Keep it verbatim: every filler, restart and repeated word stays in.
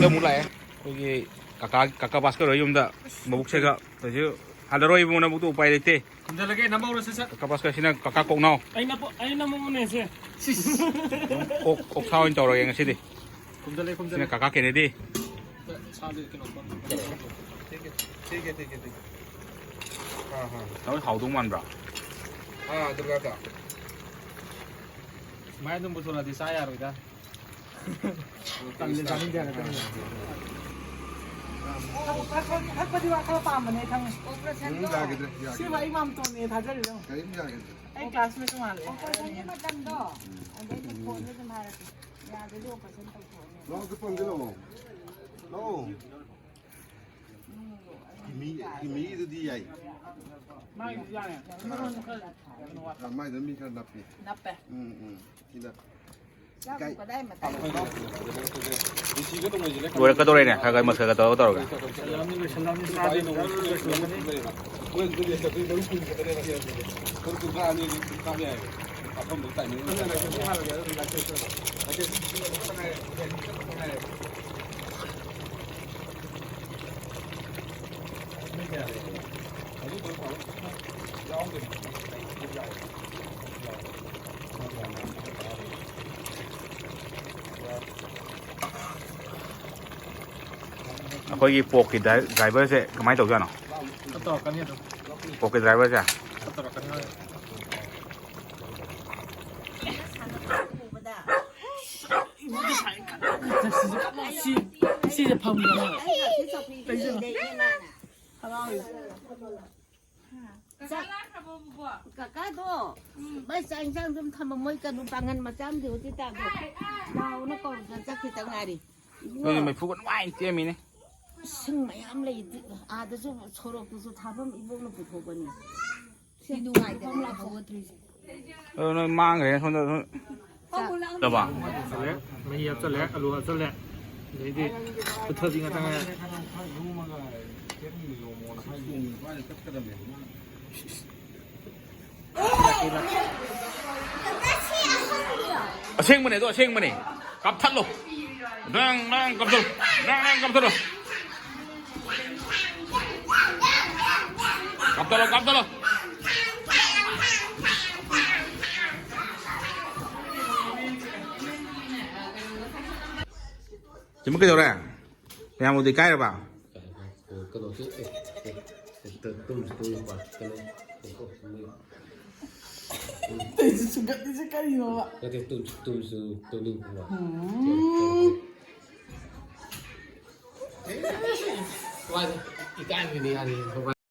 ꯑꯃꯨꯛ ꯂꯥꯛꯑꯦ꯫ ꯑꯩꯈꯣꯏꯒꯤ ꯀꯀꯥ, ꯀꯀꯥ ꯚꯥꯁꯀꯔ ꯍꯣꯏ ꯌꯨꯝꯗ ꯃꯕꯨꯛ ꯁꯦꯒ ꯇꯧꯔꯤꯁꯦ꯫ ꯍꯜꯂꯔꯣꯏ ꯏꯕꯨꯡꯉꯣ, ꯅꯕꯨꯛꯇꯣ ꯎꯄꯥꯏ ꯂꯩꯇꯦ꯫ ꯈꯨꯝꯖꯤꯜꯂꯒꯦ, ꯅꯝꯍꯧꯔꯣ ꯁꯠ ꯁꯠ꯫ ꯀꯀꯥ ꯚꯥꯁꯀꯔ ꯁꯤꯅ ꯀꯀꯥ ꯀꯣꯛꯅꯥꯎ꯫ ꯑꯩꯅ ꯄꯣ-, ꯑꯩꯅ ꯅꯝꯍꯧꯕꯅꯦ ꯁꯦ꯫ ꯑꯣꯛ, ꯑꯣꯛꯁꯥ ꯑꯣꯏꯅ ꯇꯧꯔꯒꯦ ꯉꯁꯤꯗꯤ꯫ ꯈꯨꯝꯖꯤꯜꯂꯦ, ꯁꯤꯅ ꯈꯨꯝꯖꯤꯜꯂꯦ꯫ ꯀꯀꯥ ꯀꯦꯅꯦꯗꯤ꯫ ꯁꯥꯁꯦ ꯀꯩꯅꯣ ꯇꯧ-, ꯊꯦꯡꯀꯦ, ꯊꯦꯡꯀꯦ, ꯊꯦꯡꯀꯦ, ꯊꯦꯡꯀꯦ꯫ ꯑꯥ, ꯑꯥ꯫ ꯅꯣꯏ ꯍꯥꯎꯗꯧ ꯃꯥꯟꯕ꯭ꯔꯥ? ꯑꯥ, ꯗꯨꯔꯒꯥ ꯀꯥ꯫ ꯁꯨꯃꯥꯏꯅ ꯑꯗꯨꯝ ꯄꯨꯊꯣꯔꯛꯑꯗꯤ ꯆꯥ ꯌꯥꯔꯣꯏꯗ꯫ ꯇꯜꯂꯦ, ꯆꯥꯅꯤꯡꯗꯦ ꯍꯥꯏꯔꯛꯀꯅꯤ꯫ ꯊꯛꯄꯗꯤ ꯋꯥ ꯈꯔ ꯄꯥꯝꯕꯅꯦ, ꯈꯪꯉꯦ꯫ ꯎꯝ, ꯌꯥꯈꯤꯗ꯭ꯔꯦ, ꯌꯥꯈꯤꯗ꯭ꯔꯦ꯫ ꯁꯤꯕꯨ ꯑꯩ ꯃꯥꯝꯇꯣꯟꯅꯦ ꯊꯥꯖꯔꯤꯗꯣ꯫ ꯀꯔꯤꯝ ꯌꯥꯈꯤꯗ꯭ꯔꯦ꯫ ꯑꯩ ꯀ꯭ꯂꯥꯁꯃꯦꯠꯁꯨ ꯃꯥꯜꯂꯦ꯫ ꯑꯣꯄꯔꯦꯁꯟꯒꯤ ꯃꯇꯝꯗꯣ, ꯎꯝ꯫ ꯑꯗꯩꯗꯤ ꯐꯣꯟꯗ ꯑꯗꯨꯝ ꯍꯥꯏꯔꯛꯀꯦ꯫ ꯌꯥꯗ꯭ꯔꯗꯤ ꯑꯣꯄꯔꯦꯁꯟ ꯇꯧꯊꯣꯛꯑꯅꯤ꯫ ꯂꯥꯛꯑꯣ, ꯑꯗꯨ ꯄꯣꯟꯗ ꯂꯥꯛꯑꯣ꯫ ꯂꯥꯛꯑꯣ꯫ ꯀꯤꯃꯤ-, ꯀꯤꯃꯤꯒꯤꯗꯨꯗꯤ ꯌꯥꯏ꯫ ꯃꯥꯏꯗꯤ ꯌꯥꯏ꯫ ꯑꯥ, ꯃꯥꯏꯗꯣ ꯃꯤ ꯈꯔ ꯅꯞꯄꯤ꯫ ꯅꯞꯄꯦ꯫ ꯎꯝ, ꯎꯝ꯫ ꯁꯤꯗ ꯆꯥꯛꯄꯨ ꯀꯗꯥꯏ ꯃꯇꯥꯏ? ꯂꯣꯏꯔꯛꯀꯗꯧꯔꯦꯅꯦ, ꯈꯔ ꯈꯔ ꯃꯁꯜꯒ ꯇꯧꯔꯒ ꯇꯧꯔꯒ꯫ ꯂꯣꯏꯁꯜꯂꯝꯅꯤ, ꯂꯣꯏꯁꯜꯂꯝꯅꯤ, ꯆꯥꯗꯣꯏꯅꯤ꯫ ꯑꯩꯈꯣꯏꯒꯤ ꯄꯣꯛꯀꯤ ꯗ꯭ꯔꯥꯏ-, ꯗ꯭ꯔꯥꯏꯚꯔꯁꯦ ꯀꯃꯥꯏꯅ ꯇꯧꯖꯥꯠꯅꯣ? ꯈꯔ ꯇꯧꯔꯛꯀꯅꯤ ꯑꯗꯨꯝ꯫ ꯄꯣꯛꯀꯤ ꯗ꯭ꯔꯥꯏꯚꯔꯁꯦ? ꯈꯔ ꯇꯧꯔꯛꯀꯅꯤ ꯍꯣꯏ꯫ ꯁꯤꯁꯦ ꯐꯝꯒꯅꯤ꯫ ꯍꯔꯥꯎꯏ꯫ ꯀꯀꯥ ꯂꯥꯛꯈ꯭ꯔꯕꯣ, ꯕꯨꯕꯣꯛ? ꯀꯀꯥꯗꯣ, ꯎꯝ꯫ ꯃꯥꯏ ꯆꯥꯛ ꯏꯟꯁꯥꯡ ꯑꯗꯨꯝ ꯊꯝꯃꯝꯃꯣꯏ, ꯀꯩꯅꯣ, ꯄꯥꯡꯒꯟ ꯃꯆꯥ ꯑꯃꯗꯤ ꯍꯧꯖꯤꯛ ꯇꯥꯗꯦ꯫ ꯂꯥꯛꯑꯣꯅ ꯀꯧꯔꯒ ꯆꯠꯈꯤꯗ ꯉꯥꯏꯔꯤ꯫ ꯅꯣꯏ ꯃꯩꯐꯨꯒ ꯅꯨꯡꯉꯥꯏꯅ ꯇꯦꯝꯃꯤꯅꯦ꯫ ꯁꯤꯡ ꯃꯌꯥꯝ ꯂꯩ, ꯑꯥꯗꯁꯨ ꯁꯣꯔꯣꯛꯇꯨꯁꯨ ꯊꯥꯐꯝ ꯏꯕꯣꯛꯅ ꯄꯨꯊꯣꯛꯄꯅꯤ꯫ ꯁꯤ ꯅꯨꯡꯉꯥꯏꯇꯕ ꯍꯧꯒꯠꯇ꯭ꯔꯤꯁꯦ꯫ ꯑꯗꯣ ꯅꯣꯏ ꯃꯥꯡꯈ꯭ꯔꯦ ꯁꯣꯝꯗ꯫ ꯆꯥꯕ꯫ ꯍꯥꯞꯆꯜꯂꯦ, ꯃꯍꯤ ꯍꯥꯞꯆꯜꯂꯦ, ꯑꯂꯨ ꯍꯥꯞꯆꯜꯂꯦ, ꯑꯗꯩꯗꯤ ꯄꯨꯊꯕꯤ ꯉꯥꯛꯇ ꯉꯥꯏꯔꯦ꯫ ꯑꯁꯦꯡꯕꯅꯦ, ꯑꯗꯣ ꯑꯁꯦꯡꯕꯅꯦ꯫ ꯀꯥꯞꯊꯠꯂꯣ꯫ ꯗꯥꯡ ꯗꯥꯡ ꯀꯥꯞꯊꯔꯣ꯫ ꯗꯥꯡ ꯗꯥꯡ ꯀꯥꯞꯊꯔꯣ꯫ ꯀꯥꯞꯊꯔꯣ, ꯀꯥꯞꯊꯔꯣ꯫ ꯁꯤꯃ ꯀꯩꯗꯧꯔꯦ? ꯃꯌꯥꯝꯕꯨꯗꯤ ꯏꯀꯥꯏꯔꯕ? ꯀꯩꯅꯣꯁꯨ, ꯑꯦ, ꯑꯦ, ꯑꯦ, ꯇꯨꯝꯁꯨ ꯇꯨꯝꯅꯤꯡꯕ, ꯀꯩꯅꯣ, ꯀꯩꯅꯣ, ꯃꯣꯏ ꯇꯧꯔꯤꯁꯦ ꯁꯨꯡꯒꯠꯂꯤꯁꯦ ꯀꯔꯤꯅꯣꯕ? ꯅꯠꯇꯦ, ꯇꯨꯝꯁꯨ, ꯇꯨꯝꯁꯨ ꯇꯨꯝꯅꯤꯡꯕ꯫ ꯎꯝ꯫ ꯃꯥꯁꯦ ꯏꯀꯥꯏꯕꯅꯤ, ꯌꯥꯔꯦ, ꯃꯣꯕꯥꯏꯜ꯫